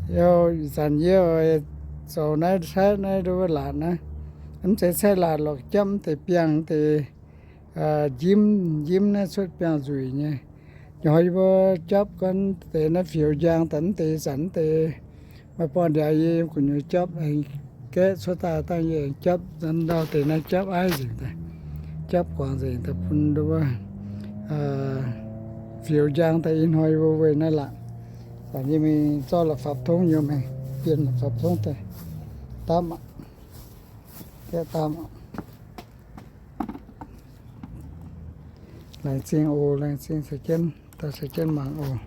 Yie ih zanc yie oix zoux naaiv caeqv naaiv nduov laatc naaiv. Mv zeiz caeqv laatc lorqc, japv mv deix biangh deix, njimv, njimv naaiv cuotv biangh nzueic nyei. Nyoih yie mbuo japv gorn deix naaiv fioux njang daaih mv deix, zanc mv deix maaih born ndiaaux yie yiem gu'nyuoz japv, gaeqv cuotv daaih dangh yie japv ndau deix naaiv japv aiv nzengc daaih, japv guangc nzengc daaih bun nduov fioux njang daaih ih hnoi yie mbuo weih naaiv laatc. Zanc yie mingh zorqv la'fapv tongv, yie mingh bienh la'fapv tongv daaih dapv aqv. Gaeqv dapv aqv. Laengz zingh oc, laengz zingh caux jienv, daaih caux jienv mangc oc.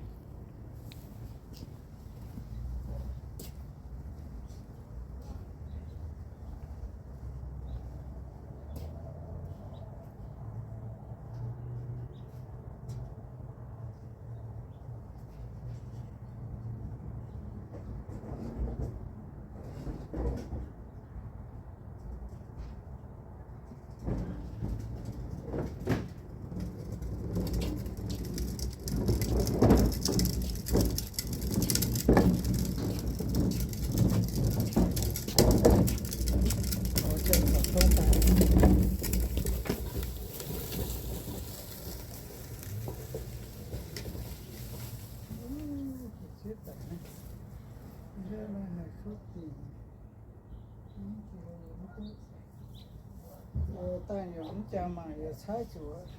Dangh yaac mv jangx mangc yaac caaiv zuqc.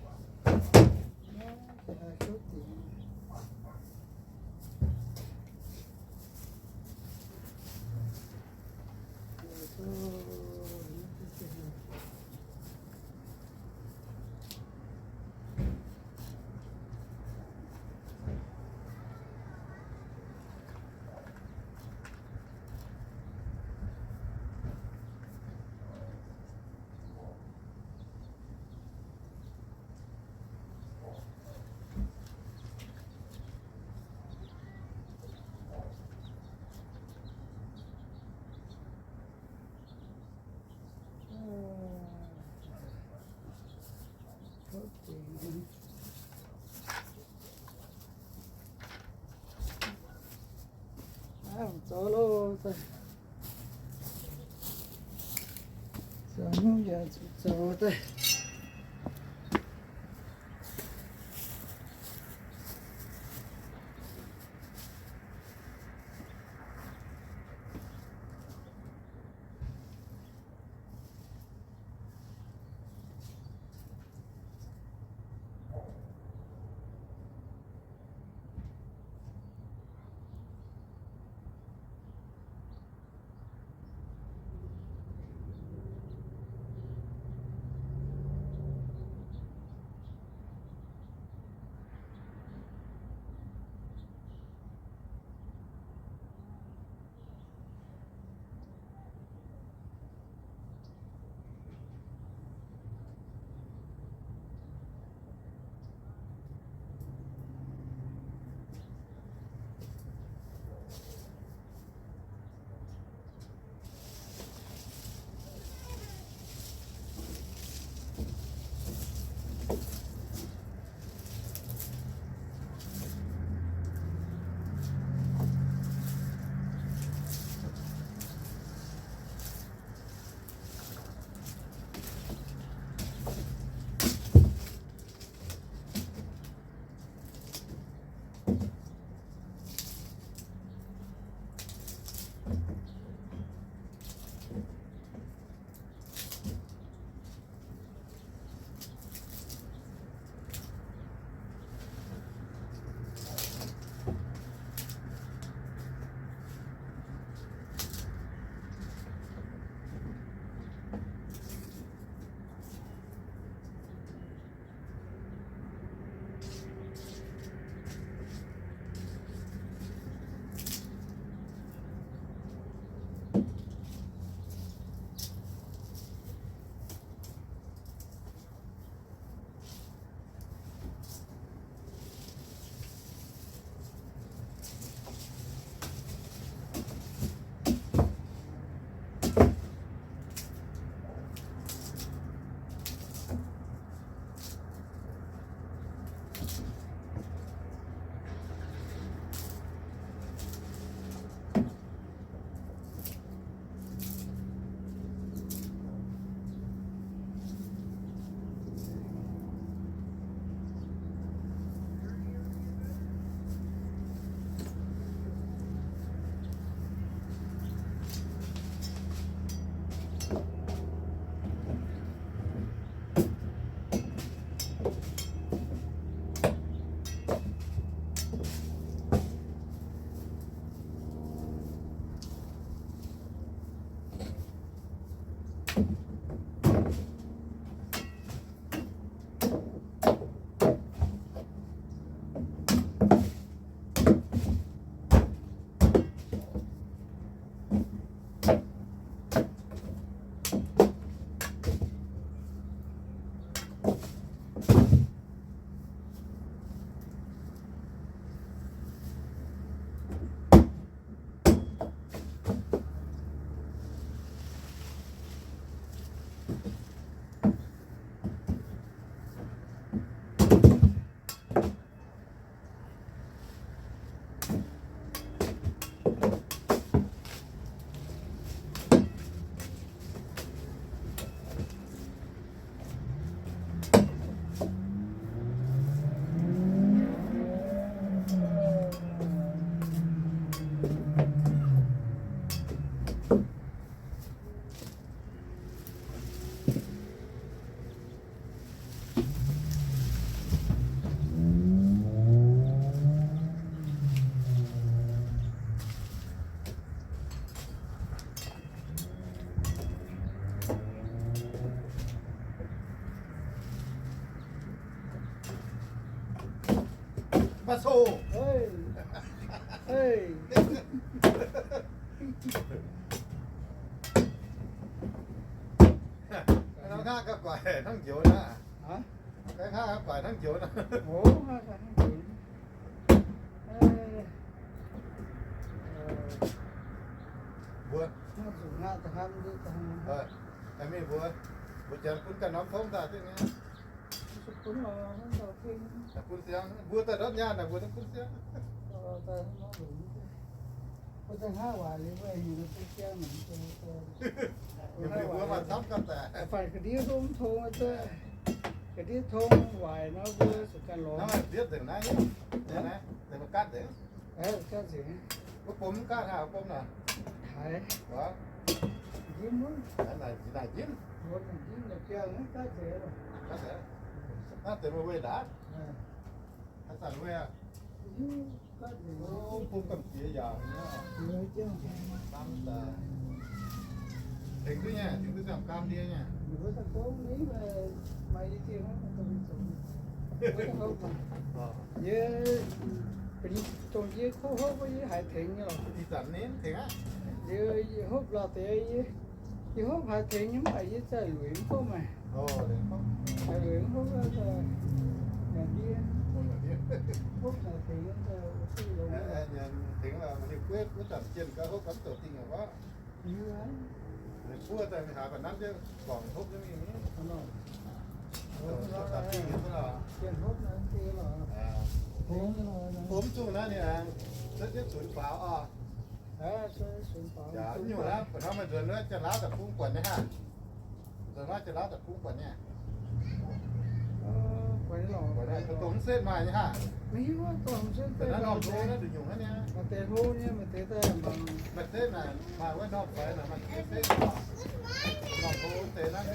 Zoux loh, zoux hnyouv yaac zuqc zoux daaih. Baac soux. Hei. Hei. Nqa'haav gauh guaix hnangv njoux naaiv. Hah? Nqa'haav gauh guaix hnangv njoux naaiv. Mbuo. Mienh mbuo, mbuo janx gunv ganh norm tongv daaih duqv nyei. Gunv siang, mbuo daaih ndortv nyaanh naaic mbuo daaih gunv siang. Mbuo maaih camv ganh daaih. Ga'ndiev tong, ga'ndiev tong waaic nor mbuo zuqc ganh lorz. Hnangv naaiv nziepv nzengc naaiv, nzengc naaiv, nzengc mbuo gaatv nzengc. Mbuo bom mv gaatv haaix, bom naaic. Haiz. Naaic njimv. Gaatv nzengc. Naaiv deix mbuo weih ndaatv. Haaix zanc weih aqv? Bom gamh jiex yaac tengx duqv nyei, tengx duqv ziangh gaam ndie nyei. Yie, dongh yie kov hopv yie haiz tengx nyei lorqc. Ih zanc ninh tengx aqv. Liuz yie hopv lorqc deix, yie hopv haiz tengx nyei, mv baac yie zaih lueic mv hopv maah. Lueic mv hopv, ndie, hopv naaic tengx, tengx liuz gueiv wuov zanc jienh gau hopv gau mv zoux dingh aqv. Buov daaih mingh haaix baac nanv jienv guangc hopv jienv mingh. Bom zungh naaiv ninh aengx cuotv jienv cunx faaux oc. Yaac mv nyungc naaiv, buatc hnangv maaih nzuonx wuov Janx-Laauv deic-bung buatc nyei haah? Nzuonx wuov Janx-Laauv deic-bung buatc nyei. Buatc dongh mv setv maaih nyei haah? Naaiv norm hlo naaiv nduqc nyungc hnangv nyei. Maaih deix hlo nyei, maaih deix daaih mangc. Maaih setv naaic, maaih wuov norm faix naaic, maaih setv. Norm hlo deix naaiv.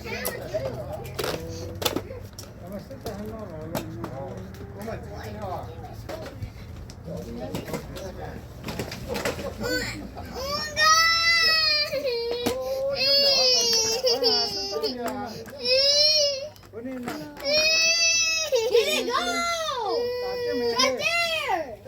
Here you go! Right there!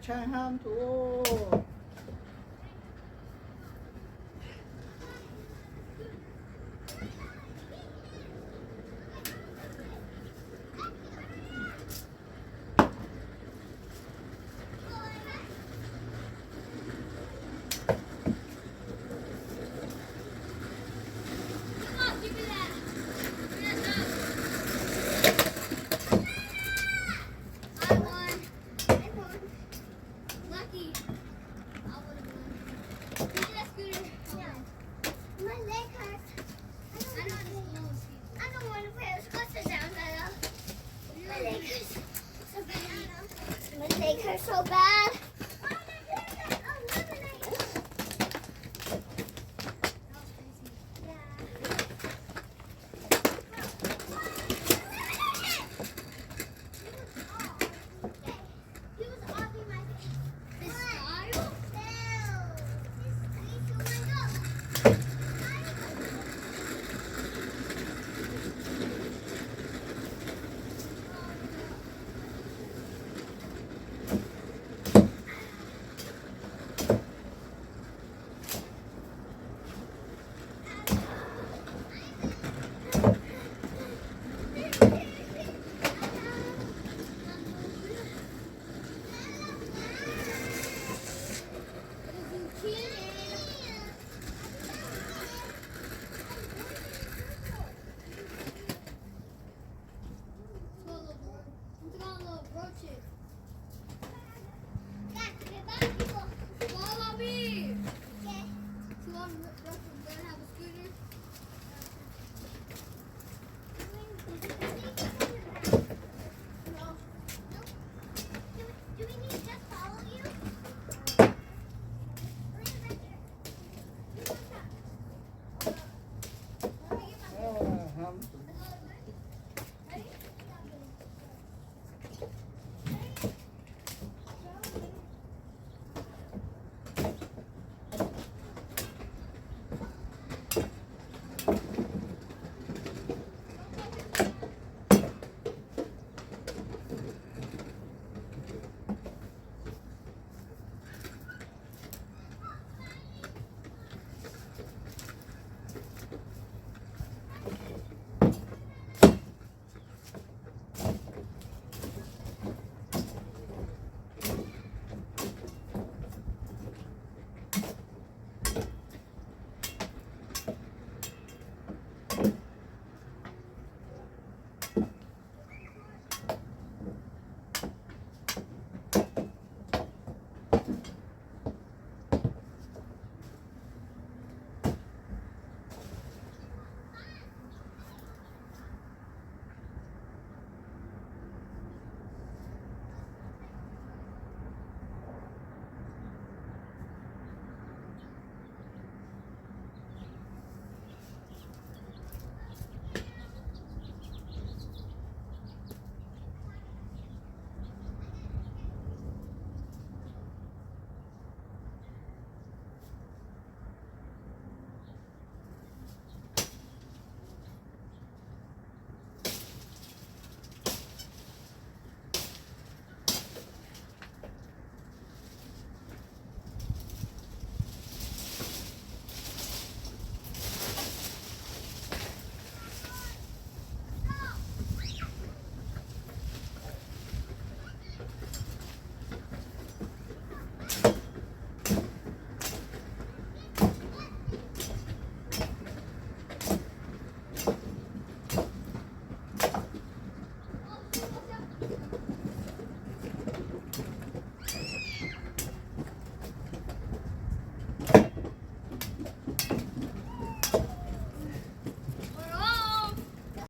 Taaih hnamv duqv. Lucky. I would have won. Give me that scooter. No. My leg hurts. I don't, I don't want to play. I don't want to play. Let's go sit down, Bella. My leg hurts so bad. My leg hurts so bad. Yeah. Follow me. Okay. Come on, Ro-, Ro-, we're gonna have a scooter. No. Nope. Do we, do we need to just follow you? Lean right there. You want that?